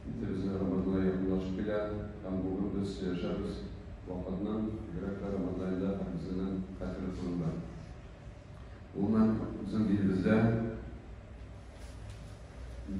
Инде безнең Рамазан ае якынлашып килә һәм бүген без сөйләшәбез вакытның, бигрәк тә Рамазан аенда һәрберсенең хәтере турында. Гомумән, безнең динебездә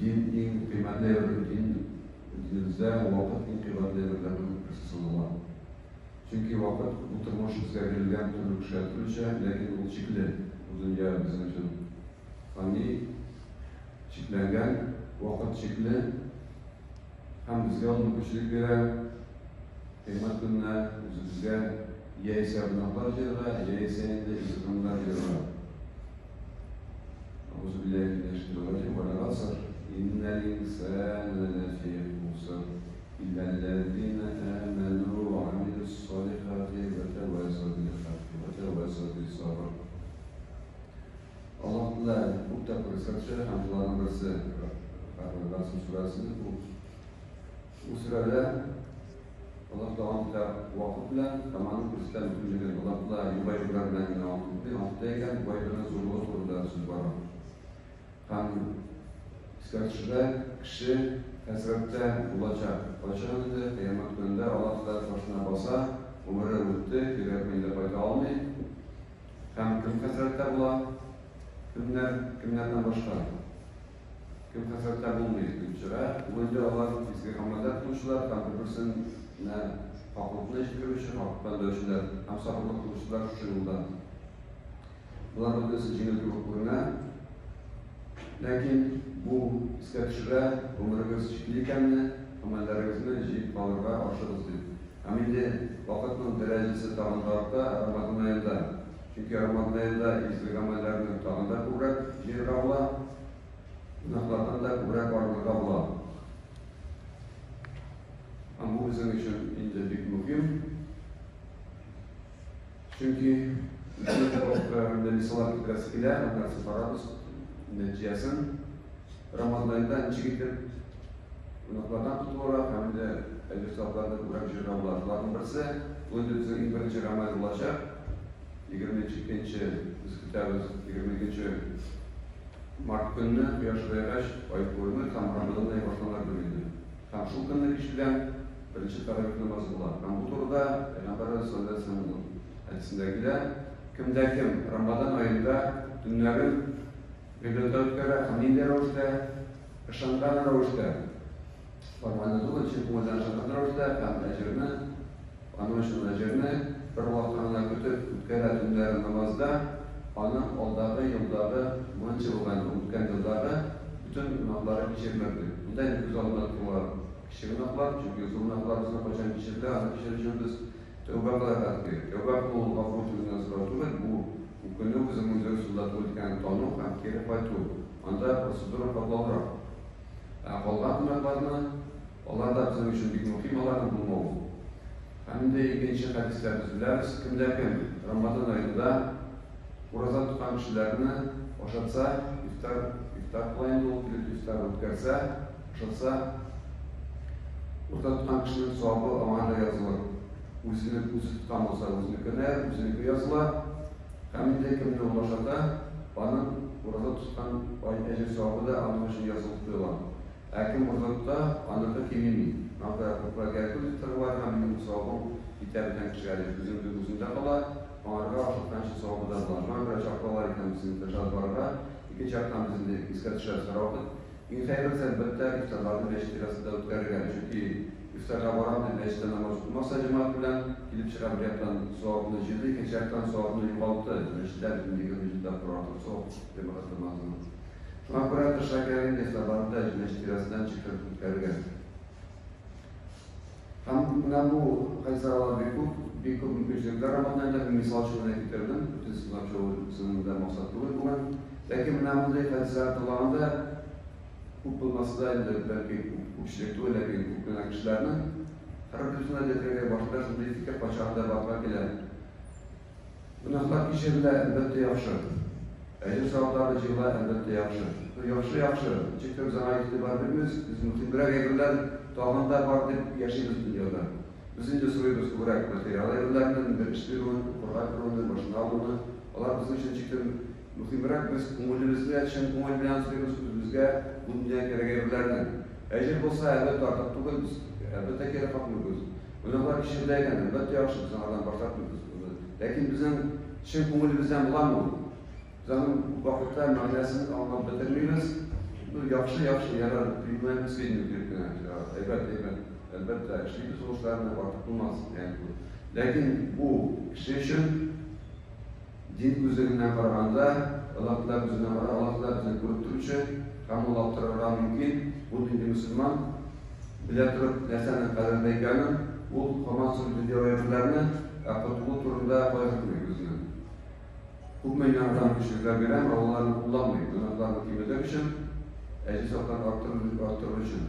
дин иң кыйммәтле әйбер, дин, динебездә вакыт иң кыйммәтле әйберләрнең берсе санала. Чөнки вакыт, бу тормыш безгә бирелгән төрле кешегә төрлечә, ләкин ул чикле. Бу дөнья безнең өчен фани, чикләнгән, вакыт чикле һәм безгә ул мөмкинчелек бирә кыямәт көненә үзебезгә яисә гөнаһлар җыярга, яисә инде изге гамәлләр җыярга. Әгъузу биллаһи минәш шайтанир раҗим. Вәл гаср иннәл инсана ләфи хуср илләлләзина аману ва амилус салихати ва тавасау бил хакки ва тавасау бис сабр. Аллаһ Тәгалә күп тапкыр искә төшерә һәм шуларның берсе Гаср сүрәсенең бу бу сүрәдә Аллаһ Тәгалә ант итә вакыт белән һәм аның күрсәткән мөһимлеген. Аллаһ Тәгалә юк әйберләр белән генә ант итми, ант итә икән, бу әйбернең зурлыгы турында сүз бара. Һәм искә төшерә, кеше хәсрәттә булачак. Кайчан инде кыямәт көнендә Аллаһ Тәгалә каршына баса, гомере үтте, кире инде кайта алмый. Һәм кем хәсрәттә була? Кемнәр, кемнәрдән башка? Кем хәсрәттә булмый, дип чыга. Бу инде алар изге гамәлләр кылучылар һәм бер-берсенә хаклыкны җиткерүче, хаклыкка өндәүчеләр һәм сабырлык кылучылар шушы юлда. Болар бөтенесе җиңел кебек күренә. Ләкин бу искә төшерә, гомерегез чикле икәнне, гамәлләрегезне җыеп калырга ашыгыз дип. Һәм инде вакытның дәрәҗәсе тагын да арта Рамазан аенда. Чөнки Рамазан аенда изге гамәлләрне тагын да күбрәк җыярга була, гөнаһлардан да күбрәк арынырга була. Һәм бу безнең өчен инде бик мөһим. Чөнки инде мисаллар китерәсе килә, аннан соң карарбыз нәтиҗәсен. Рамазан аенда ничек итеп гөнаһлардан котылырга һәм инде әҗер-савапларны күбрәк җыярга була. Шуларның берсе, бу инде безнең иң беренче гамәл булачак. 22 нче без көтәбез, 22 март көнне кояш баегач, ай күренер һәм Рамазан ае башланыр дип инде. Һәм шул көнне кич белән беренче тәравих намазы була. Һәм бу турыда Пәйгамбәрбез салләллаһу галәйһи ва сәлләм хәдисендә килә, Кем дә кем Рамазан аенда төннәрен гыйбадәт үткәрә һәм нинди рәвештә? Ышанган рәвештә, формально түгел, чын күңелдән ышанган рәвештә һәм әҗерне, аның өчен әҗерне бер вакытта гына көтеп үткәрә төннәрен намазда, аның алдагы елдагы, моңынчы булган, үткән елдагы бөтен гөнаһлары кичерелер дип. Монда инде күз алдында тотыла кече гөнаһлар, чөнки зур гөнаһлар безнең кайчан кичерелә, аны кичерер өчен без тәүбә кылырга кирәк. Тәүбә кылу ул гафу итү генә сорау түгел, бу үкенү, үзеңнең дөрес юлда түгел икәнен тану һәм кире кайту. Анда процедура катлаулырак. Ә калган гөнаһларны, алар да безнең өчен бик мөһим, аларның булмавы. Һәм инде икенче хәдистә без беләбез, кем дә кем Рамазан аенда ураза тоткан кешеләрне ашатса, ифтар, ифтар кыла инде ул, килеп ифтар үткәрсә, ашатса, ураза тоткан кешенең савабы аңа да язылыр. Үзене үзе тоткан булса, үзенекенә, үзенеке языла. Һәм инде кемне ул ашата, аның ураза тоткан ай әҗер-савабы да аның өчен язылып куела. Ә кем ураза тота, аныкы кимеми. Моңа күрә күпкә кирәк түгел ифтарлар һәм минем савабым китә бүтән кешегә дип. Үзеңнеке үзеңдә кала, аңарга ашаткан өчен савабы да була. Шуңа күрә чакыралар икән безне тырышабыз барырга. Икенче яктан без инде искә төшерәбез һәрвакыт. Иң хәерлесе, әлбәттә, ифтарларны мәчет тирәсендә үткәрергә. Чөнки ифтарга барам дип мәчеттә намаз укымаса җәмәгать белән, килеп чыга бер яктан савапны җыйды, икенче яктан савапны югалтты. Мәчеттә бит инде 20 тапкыр артык савап җәмәгать намазының. Шуңа күрә тырышырга кирәк инде ифтарларны да мәчет тирәсеннән чыгып үткәрергә. Һәм менә бу хәдисләр алар бик күп, бик күп мөмкинчелекләр Рамазан аенда. Мин мисал өчен генә китердем, бөтен сынап чыгу безнең дә максат түгел бүген. Ләкин менә мондый хәдисләр тыңлаганда, күп булмаса да инде, бәлки күпчелек түгел, ләкин күп кенә кешеләрнең һәрберебезнең дә дәфтәргә башында шундый фикер кайчагында барлыкка килә. Гөнаһлар кичерелә, әлбәттә, яхшы. Әҗер-саваплар да җыела, әлбәттә, яхшы. Ну, яхшы, яхшы. Ничектер без аңа игътибар бирмибез, без мөһимрәк әйберләр тагын да бар дип яшибез дөньяда. Без инде сорыйбыз күбрәк материал әйберләрне, ниндидер эш бирүен, укырга керүне, машина алуны. Алар безнең өчен ничектер мөһимрәк, без күңелебезгә, чын күңел белән сорыйбыз үзебезгә бу дөнья кирәк әйберләрне. Әҗер булса, әлбәттә, артык түгел, без әлбәттә кире какмыйбыз. Гөнаһлар кичерелә икән, әлбәттә, яхшы, без аңардан баш тартмыйбыз. Ләкин безнең чын күңелебездән буламы ул? Без аның күп вакытта мәгънәсен аңлап бетермибез. Ну, яхшы, яхшы, ярар, принимаем к сведению дип кенә. Әйбәт, әйбәт. Әлбәттә, эшлибез ул эшләрне, артык булмас. Ягъни бу. Ләкин бу кеше өчен дин күзлегеннән караганда, Аллаһ Тәгалә күзеннән караганда, Аллаһ Тәгалә безне күреп торучы һәм ул аптырарга мөмкин. Бу нинди мөселман белә торып нәрсәнең кадерле икәнен, ул һаман шул дөньяви әйберләрне, ә котылу турында кайгыртмый үзенең. Күпме яңадан көчлекләр бирәм, ә аларны кулланмый, гөнаһларны киметер өчен, әҗер сафларын арттырыр өчен.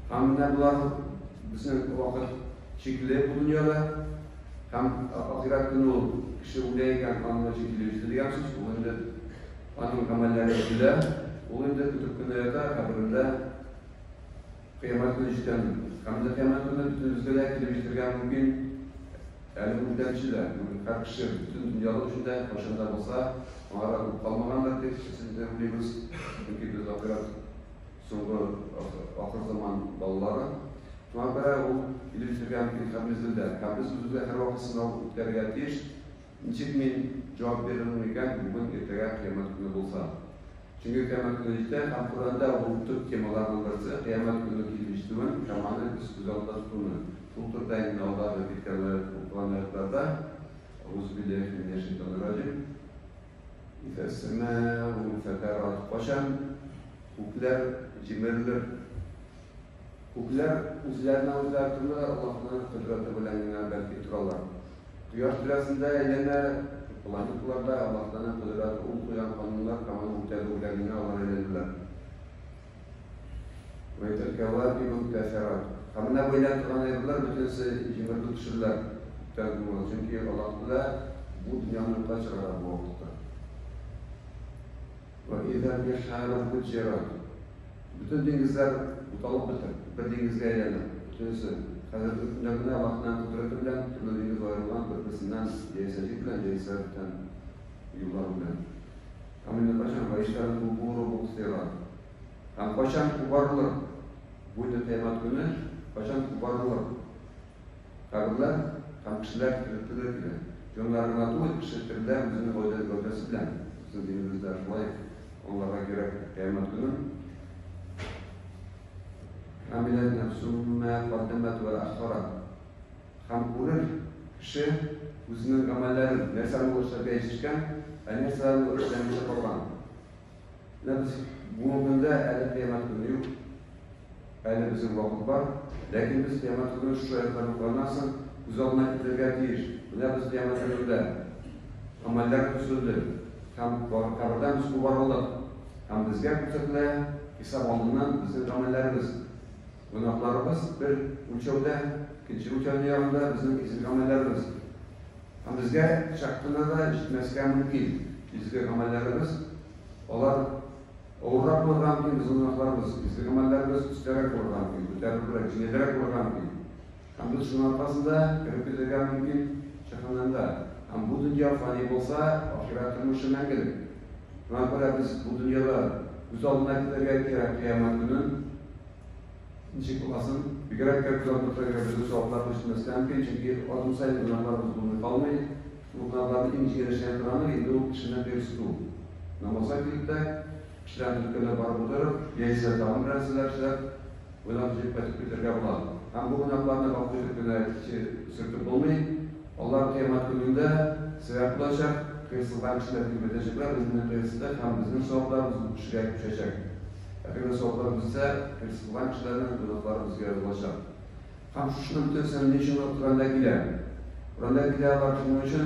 Һәм менә болар безнең вакыт чикле бу дөньяда. Һәм ахирәт көне ул кеше үлә икән, аның өчен килеп җитте дигән сүз, ул инде аның гамәлләре өзелә, ул инде көтеп кенә ята каберендә кыямәт көне җиткәнен. Һәм инде кыямәт көне бөтенебезгә дә килеп җитәргә мөмкин. Әле үлгәнче дә, бүген һәр кеше бөтен дөньялык өчен дә кайчан да булса аңарга күп калмагандыр дип без инде уйлыйбыз. Чөнки без ахирәт соңгы ахыр заман балалары. Шуңа күрә ул килеп җитәргә мөмкин һәр мизгелдә. Һәм без үзебезгә һәрвакыт сынау үткәрергә тиеш. Ничек мин җавап бирермен икән бүген, иртәгә кыямәт көне булса? Чөнки кыямәт көне җитә һәм Коръәндә ул төп темаларның берсе, кыямәт көне килеп җитүен һәм аны без күз алдында тотуны. Шул турыда инде алдагы киткән укыган аятьләрдә, Әгъузубилләһи минәш-шәйтанир-раҗим, Изәс-сәмәәү инфәтәрат, кайчан күкләр җимерелер? Күкләр үзләренә үзләре тормыйлар, Аллаһның кодрәте белән генә бәлки торалар. Кояш тирәсендә әйләнә, планеталар да Аллаһ Тәгаләнең кодрәте, ул куйган кануннар һәм аның үтәлүе белән генә алар әйләнәләр. Вә идәл кәвакибу интәсәрат. Һәм менә бу әйләнеп торган әйберләр бөтенесе җимерелеп төшерләр күктән күңел. Чөнки Аллаһ Тәгалә бу дөньяны юкка чыгара бу вакытта. Вә идәл бихару фуҗҗират. Бөтен диңгезләр буталып бетер, бер диңгезгә әйләнер, бөтенесе. Хәзерге көндә генә Аллаһның кодрәте белән төрле диңгез аерылган бер-берсеннән, яисә җир белән, яисә бүтән юллар белән. Һәм инде кайчан вә идәл кубуру бугсират. Һәм кайчан кубарылыр, бу инде кыямәт көне, кайчан кубарылыр каберләр һәм кешеләр терелтелер килә. Җаннары гына түгел, кеше терелә үзенең гәүдәсе белән. Безнең динебездә шулай аңларга кирәк кыямәт көнен. Амиләт нәфсум мә каддәмәт вә әххарат. Һәм күрер кеше үзенең гамәлләрен, нәрсәне ул эшләргә җитешкән, ә нәрсәләрне ул эшләмичә калган. Менә без бүгенге көндә әле кыямәт көне юк. Әле безнең вакыт бар. Ләкин без кыямәт көне шушы аятларны укыганнан соң күз алдына китерергә тиеш. Менә без кыямәт көнендә гамәлләр өзелде һәм кабердән без кубарылдык. Һәм безгә күрсәтелә хисап алдыннан безнең гамәлләребез. Гөнаһларыбыз бер үлчәүдә, икенче үлчәүнең ягында безнең изге гамәлләребез. Һәм безгә чак кына да җитмәскә мөмкин. Изге гамәлләребез, алар авыррак булырга мөмкин, безнең гөнаһларыбыз, изге гамәлләребез өстәрәк булырга мөмкин, күтәрелебрәк, җиңелрәк булырга мөмкин. Һәм без шуның аркасында кереп китәргә мөмкин җәһәннәмгә. Һәм бу дөнья фани булса, ахирәт тормышы мәңгелек. Шуңа күрә без бу дөньяда күз алдына китерергә кирәк кыямәт көнен. Ничек буласын, бигрәк тә күз алдында тотарга безнең саваплар җитмәскә мөмкин, чөнки адым саен гөнаһларыбыз булмый калмый. Шул гөнаһларны иң җиңел эшләнә торганы инде ул кешене кыерсыту. Намазга килеп тә, кешеләрнең өлкәннәр барып утырып, яисә тагын берәр нәрсәләр эшләп, гөнаһ җыеп кайтып китәргә була. Һәм бу гөнаһларны гафу итеп кенә сөртеп булмый. Алар кыямәт көнендә сәбәп булачак, кыерсылган кешеләр килеп әйтәчәкләр, ул мине кыерсытты һәм безнең савапларыбыз бу кешегә күчәчәк. Әгәр дә саваплар бетсә, кыерсытылган кешеләрнең гөнаһлары безгә язылачак. Һәм шушының бөтенесен ни өчен Коръәндә килә? Коръәндә килә алар шуның өчен,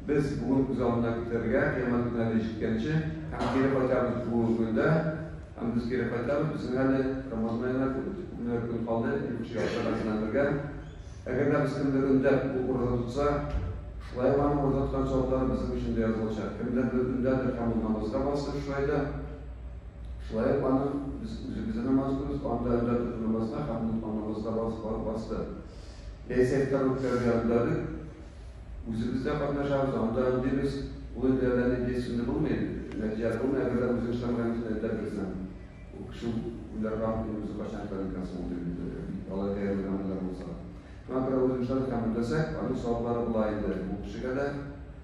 без бүген күз алдына китерергә, кыямәт көне әле җиткәнче, һәм кире кайтабыз бүгенге көндә, һәм без кире кайтабыз, безнең әле Рамазан аена күпмедер көн калды, юкчы яхшы белән бергә. Әгәр дә без кемдер өндәп, ул ураза тотса, шулай ук аның ураза тоткан саваплары безнең өчен дә язылачак. Кемдер өндәдер һәм ул намазга басты шулай да, шулай ук аның, без үзебез дә намаз укыйбыз, аны да өндәдек намазга һәм ул намазга барып басты. Яисә ифтар үткәрергә өндәдек, үзебез дә катнашабыз, аны да өндибез. Ул инде әллә ни действенный булмый, нәтиҗәле булмый, әгәр дә үзең эшләмәгән өчен өндәп бирсәң. Ул кеше Уйларга мөмкин, үзе кайчан эшләде икән соң ул дип инде, бик алай хәерле гамәлләр булса. Шуңа күрә үзебез эшләдек һәм үтәсәк, аның саваплары була инде бу кешегә дә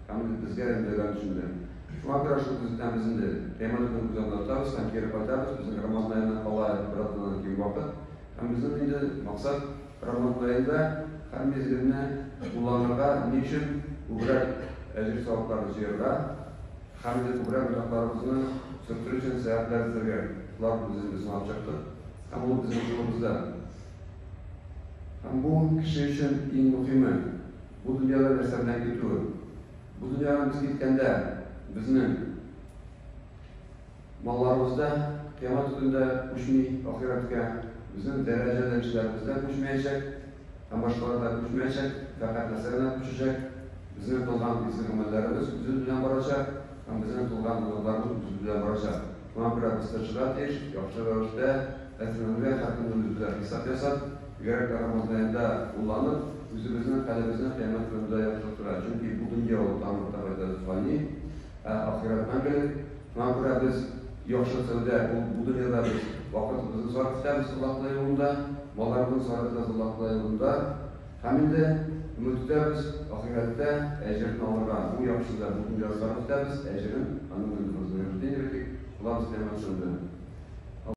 һәм инде безгә дә өндәгән өчен дә. Шуңа күрә шул күзлектән без инде Кыямәт көнен күз алдына тотабыз һәм кире кайтабыз. Безнең Рамазан аена кала бер атнадан ким вакыт. Һәм безнең инде максат Рамазан аенда һәр мизгелне кулланырга, ни өчен күбрәк әҗер-савапларны җыярга һәм инде күбрәк гөнаһларыбызны сөртер өчен сәбәпләр эзләргә. Шуларны без инде санап чыктык. Һәм ул безнең кулыбызда. Һәм бу кеше өчен иң мөһиме, бу дөньяда нәрсә белән китүе. Бу дөньядан без киткәндә, безнең малларыбыз да кыямәт көнендә күчми ахирәткә, безнең дәрәҗәле эшләребез дә күчмәячәк һәм башкалар да күчмәячәк, фәкать нәрсә генә күчәчәк? Безнең кылган изге гамәлләребез үзебез белән барачак һәм безнең кылган гөнаһларыбыз үзебез белән барачак. Шуңа күрә без тырышырга тиеш, яхшы рәвештә әзерләнергә, һәр көнне үзебезгә хисап ясап, бигрәк тә Рамазан аенда кулланып, үзебезнең хәлебезне кыямәт көнендә яхшыртырга. Чөнки бу дөнья ул тагын бер тапкыр әйтәбез, фани, ә ахирәт мәңгелек. Шуңа күрә без яхшы сәүдә, ул бу дөньяда без вакытыбызны сарыф итәбез Аллаһ Тәгалә юлында, малларыбызны сарыф итәбез Аллаһ Тәгалә юлында. Һәм инде өмет итәбез, ахирәттә әҗерен алырга. Бу яхшы да, бу дөньяда сарыф итәбез, әҗерен аның инде вознаграждение бит, алабыз кыямәт көнендә.